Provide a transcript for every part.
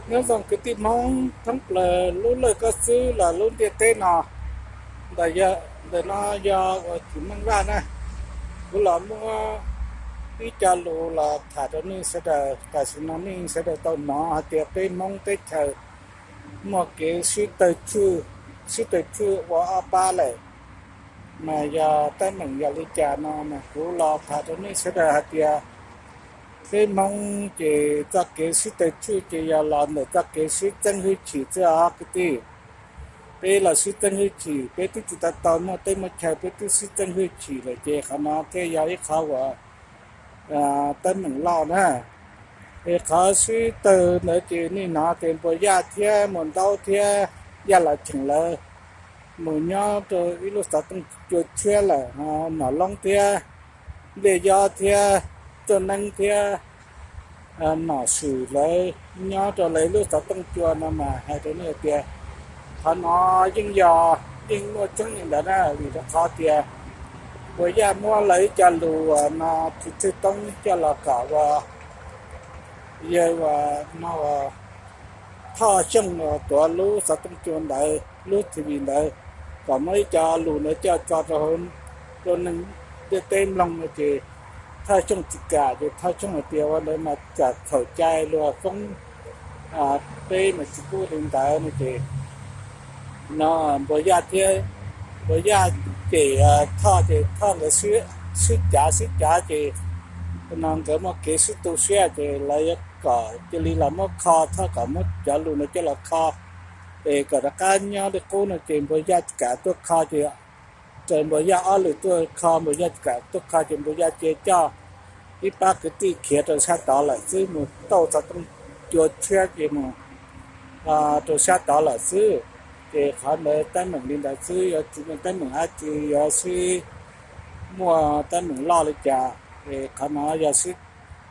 Nyob zoo kwv tij Hmoob thoob plaws lub lawj koj xwb los lub ntiaj teb no. Ntawm no yog uas Tsim Meej Vaj na. Kuv los muab ib co lus los tham rau nej sawv daws, tam sim no nej sawv daws tau hnov hais tias peb Hmoob teb chaws muaj kev sib tawg tswj, sib tawg tswj ua ob pab lawm. Mas yog teeb meem yog li cas no mas kuv los tham rau nej sawv daws hais tias peb Hmoob ces txoj kev sib tawg tswj ces yog los ntawm txoj kev sib txeeb hwj chim xwb os kwv tij. Peb los sib txeeb hwj chim, peb twb tsis tau tau muaj teb muaj chaw, peb twb sib txeeb hwj chim lawm ces qhov no thiaj yog ib qhov uas teeb meem loj na. Es qhov sib tawg ntawd ces nej hnov tias Npuas Yaj thiab Muas Ntaub thiab Yaj Los Cheem lawv mus nyob rau ib lub xov tooj cua tshiab lawm, Nom Loob thiab Npliaj Yob thiab Txuj Neeb thiab Nom Swm lawv nyob rau lawv lub xov tooj cua no mas hais rau nej tias qhov no yeej yog, yeej muaj tseeb li ntawd na, vim rau qhov tias Npuas Yaj muab lawv ib co lus no tsis tswj toob coj los kom ua, yawg ua no ua Thoj Xyooj tuav lub xov tooj cua ntawd, lub T V ntawd, kom muab ib co lus ntawd coj tso rau, rau neeg ntiaj teb mloog no ces Thoj Xyooj tsis kam, ces Thoj Xyooj hais tias ua ntawd mas tsam txhaum cai luag foob peb mas tsis pub li ntawd no ces no Npuas Yaj thiab, Npuas Yaj ces Thoj ces Thoj nkawd sib cav sib cav ces no nkawd muaj kev sib tu siab ces lawv yuav kom cia li los muab kho, Thoj kom muab cov lus no coj los kho es kom rov qab nyob li qub no ces Npuas Yaj tsis kam tuaj kho ces raws Npuas Yaj ob lwm tuaj kho, Npuas Yaj tsis kam tuaj kho ces Npuas Yaj cia coj ib pab kwv tij khiav rau sab tod lawm xwb, mus tauj xov tooj cua tshiab ces mus rau sab tod lawm xwb. Ces qhov ntawd teeb meem li ntawd xwb, yuav tsis muaj teeb meem dab tsi, yuav sib muaj teeb meem loj li cas. Es qhov no yog sib,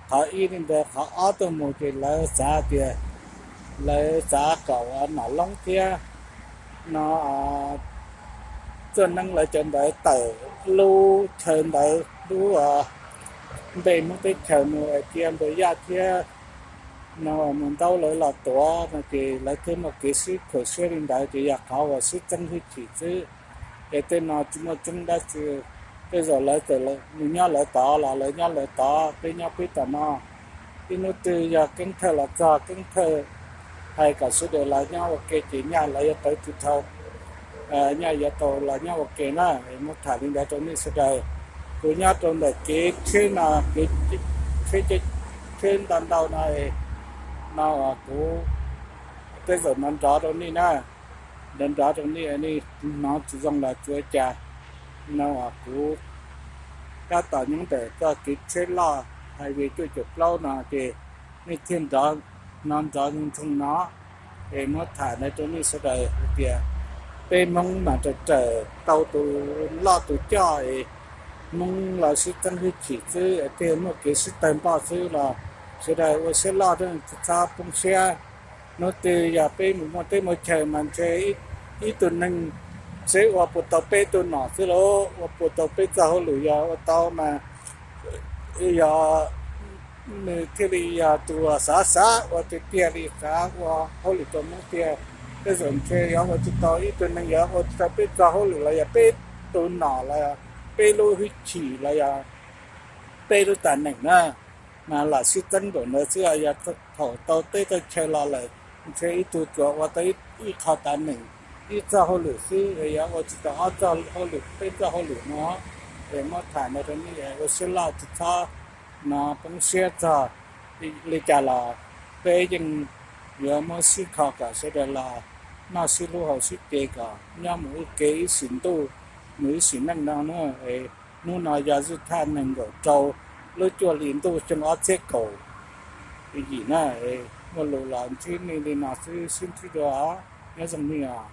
qhov ib li ntawd, qhov ob tuaj mus ces lawv xav tias, lawv xav kom Nom Loob thiab no Txuj Neeb lawv cov ntawd tawm lub chaw ntawd, lub npe Hmoob teb chaws mus, cia Npuas Yaj thiab no Muas Ntaub lawv los tuav no ces lawv thiaj muaj kev sib khuam siab li ntawd, ces yog qhov uas sib txeeb hwj chim xwb. Es tej no tsis muaj tseeb dab tsi. Tej zaum lawv txawm mus nyob lawv tod los lawv nyob lawv tod, peb nyob peb tom no. Ib hnub twg yog Keeb Thawj los txog, Keeb Thawj hais kom sawv daws los nyob ua ke ces nyaj lawv yuav tawv tsis dhau, nyaj yuav tau los nyob ua ke na. Muab tham li ntawd rau nej sawv daws. Kuv nyob rau ntawm kev tsheb no, kev tsheb, tsheb ntau ntau no, no kuv tej zaum nrov nrov rau nej na, nrov nrov rau nej, nej hnov tsis zoo los tsis ua cas. No kuv tab tom nyob ntawm txoj kev tsheb loj highway cuaj caum plaub no ces nej thiaj nrov, hnov nrov ntsoog no. Es muab tham ntawd rau nej sawv daws hais tias peb Hmoob mas raws raws tau tus loj tus coj es Hmoob los sib txeeb hwj chim xwb es thiaj muaj kev sib tawg npoj xwb los sawv daws ua siab loj, tsis txhob poob siab. Hnub twg yog peb mus muaj teb muaj chaw mas ntshe ib tug neeg seb ua puas tau peb tug nom xwb lauj, ua puas tau peb txoj hauj lwm, yog ua tau mas yog nws thiaj li yog tus xav xav ua tiag tiag li, xav ua hauj lwm rau Hmoob tiag. Tej zaum ntshe yog ua tsis tau, ib tug neeg yog ua tsis tau peb txoj hauj lwm los yog peb tus nom los peb lub hwj chim los yog peb lub tas neem na, mas lam sib txeeb npaum ntawd xwb. Yog thaum tau teb tau chaw los lawm, ntshe ib tug tsuas ua tau ib qho tas neem, ib txoj hauj lwm xwb, yog ua tsis tau ob txoj hauj lwm peb txoj hauj lwm no. Es muab tham ntawd rau nej ua siab loj, tsis txhob no poob siab txog li cas los peb yeej yuav muab sib kho kom sawv daws los noj sib hlub haus sib ce kom nyob mus ua ke ib sim ntuj, mus ib sim neej no na. Hnub no yog zij thaj nees nkaum rau lub cuaj hli ntuj xyoo ob txhiab kaum yim na. Muaj lus los ntsib nej li no xwb, sib ntsib dua, nyob zoo nej os.